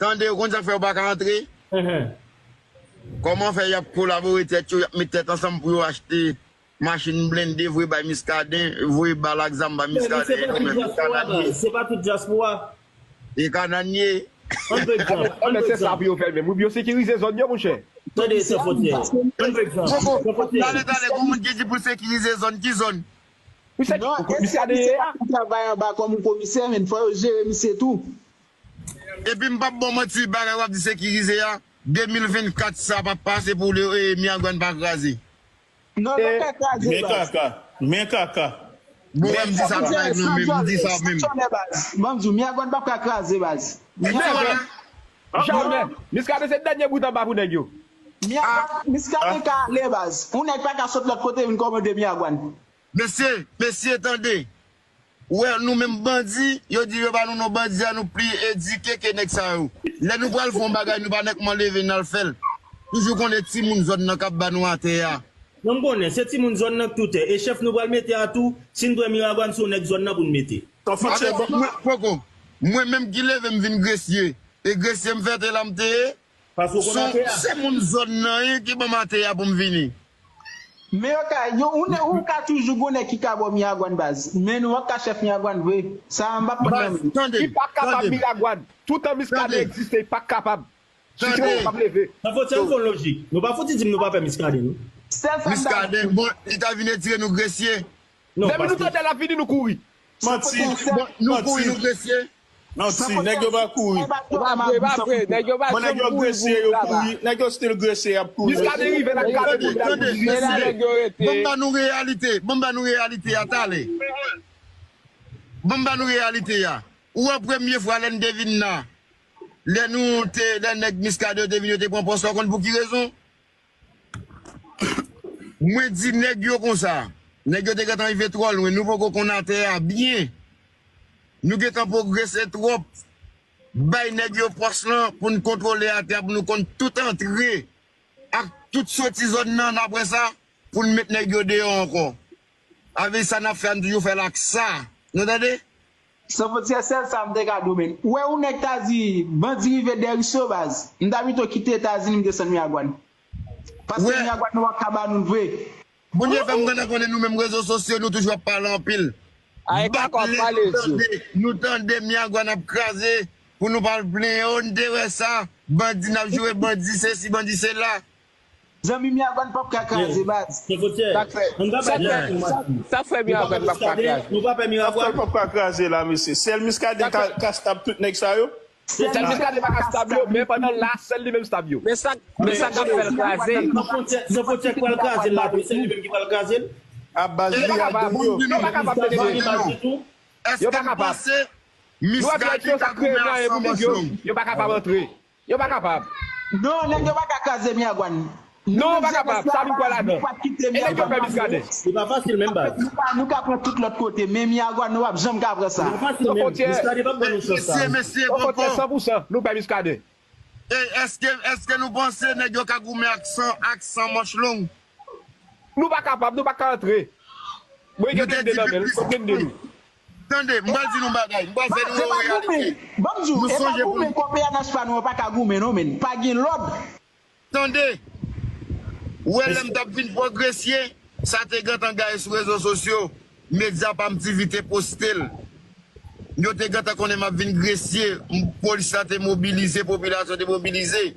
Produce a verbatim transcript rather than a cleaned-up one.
Tande, ou konn sa k fè yo pa ka antre? Kòman fè y ap kolabore tèt yo, y ap met tèt ansanm pou yo achte machin blende, voye bay Miskaden, voye bal ak zam bay Miskaden, yo menm yo kanadye. Se pa tout dyaspora. E kanadye. Ann pran egzanp. Ann pran egzanp. Anben, se sa pou yo fè menm. Wi, pou yo sekirize zòn yo, monchè. Tande, San Fwontyè. Ann pran egzanp. San Fwontyè. Talè, talè, gon moun ki di pou l sekirize zòn, ki zòn? Wi, se misye a dèyè a. Travay anba kòm yon komisè, men fò yo jere misye tou. Epi m p ap ba w manti, bagay w ap di sekirize a, de mil vennkat sa p ap pase pou le, e, Miragwàn pa kraze. Non, l pa ka kraze, baz. Men kaka, men kaka. Bon, m di sa pa menm, m di sa menm. Ban m di w, Miragwàn p ap ka kraze, baz. Janm. Miskaden se dènye bout anba pou nèg yo. Miskade ka ale, baz. Yon nèg pa ka sot lòt kote vin kòmande Miragwàn. Mesye, mesye, tande. Ou wè, nou menm bandi, yo di yo ba nou non bandi a, nou pli edike ke nèg sa yo. Lè nou pral fè yon bagay, nou pa nèkman leve n al fè l. Toujou konnen timoun zòn nan k ap ba nou atè a. Non, m konnen, se timoun zòn nan k tou tè. E chèf nou pral mete a tou, si n t wè Miragwàn, se yon nèg zòn nan pou n mete. Atè, bon, mwen, poko. Mwen menm ki leve m vin Gresye. E Gresye m fète la m te ye. Paske w konn atè a. Se moun zòn nan, wi, ki ban m atè a pou m vini. Men yo ka, yo, ou, ne, ou ka toujou gon nèg ki ka ba w Miragwàn, baz. Men nou p ap ka chèf Miragwàn vre. Sa, m p ap pran nan men. Tande, tande. Li pa kapab Miragwàn. Toutan Miskaden egziste, li pa kapab. Sitwon p ap leve. Nan fòti an fon lojik. Nou pa fouti di m nou pa pè Miskaden, non. Sèl sa m ta Miskaden, bon, li ta vin etire nou Gresye. Non, men nou tande l ap vini, nou kouri. Manti. Bon, nou kouri, nou Gresye. Manti, nèg yo pa kouri. E pa vre, e pa vre, nèg yo pa janm kouri pou laba. Nèg yo still Gresye, y ap kouri. Miskaden rive la, gade moun la. Tande, tande, mesye. Ban m ba nou reyalite, ban m ba nou reyalite a talè. Ban m ba nou reyalite a. Ou wè premye fwa lè n te vin la, lè nou te, lè nèg Miskaden yo te vin, yo te pran pòs la, ou konn pou ki rezon? Mwen di nèg yo konsa, nèg yo te gentan rive twò lwen, nou poko konn atè a byen. Nou gentan pwogrese twòp. Bay nèg yo pòs lan pou n kontwole atè a, pou nou konn tout antre ak tout soti zòn nan, apre sa, pou n met nèg yo deyò ankò. Avèk sa n ap fè a, n toujou fè l ak sa. Nou tande? San fwontyè, sèl sa m te ka di w, men. Ou wè yon nèg ta di, bandi rive dèyè Riso, baz. M ta pito kite Etazini, m desann Miragwàn. Paske Miragwàn nou p ap ka ba nou l vre. Bondye fè m konn konnen nou menm rezo sosyo, nou toujou ap pale anpil. Ay, kaka w ap pale, Dye. Nou tande Miragwàn ap kraze, pou nou pa al plenyen, o, n te wè sa, bandi n ap joure, bandi sesi, bandi sela. Zanmi, Miragwàn p ap ka kraze, baz. Sa k fè, sa k fè, sa k fè Miragwàn p ap ka kraze? Nou pa pè Miskadè, nou pa pè Miskadè. Sa k fè l p ap ka kraze la, mesye? Sèl Miskadè ka, ka stab tout nèg sa yo? Sèl Miskadè pa ka stab yo, men pandan l la, sèl li menm stab yo. Men sa, men sa k ap fè l kraze? Nan fwontyè, nan fwontyè k pral kraze l la tou, se li menm ki pral kraze l? A baz li, a gang yo. Yo pa kapab, yo pa kapab, mesye. Yo pa kapab. Nou ap jwenn yo sa kreye nan men pou nèg yo. Yo pa kapab antre. Yo pa kapab. Non, nèg yo pa ka kraze Miragwàn. Non, yo pa kapab. Sa vin kwè ladan. E nèg yo pè Miskadè. Se pa fasil menm, baz. Nou ka, nou ka pran tout lòt kote, men Miragwàn, nou p ap janm ka pran sa. Se pa fasil menm. Miskadè p ap ban nou chans sa. Mesye, mesye, poko. San pou san, nou pè Miskadè. E èske, èske nou panse nèg yo ka goumen ak san, ak san manch long? Nou pa kapab, nou pa ka antre. Bon, gen blende nan men l, gen blende nou. Tande, m pral di nou bagay, m pral fè nou yon reyalite. Ban m di w, e pa goumen konpeyans pa nou an pa ka goumen non, men pa gen lòd. Tande, ou wè lè m t ap vin pran Gresye, sa te gentan gaye sou rezo sosyo, medya pa m T V te poste l. Yo te gentan konnen m ap vin Gresye, m, polis la te mobilize, popilasyon te mobilize.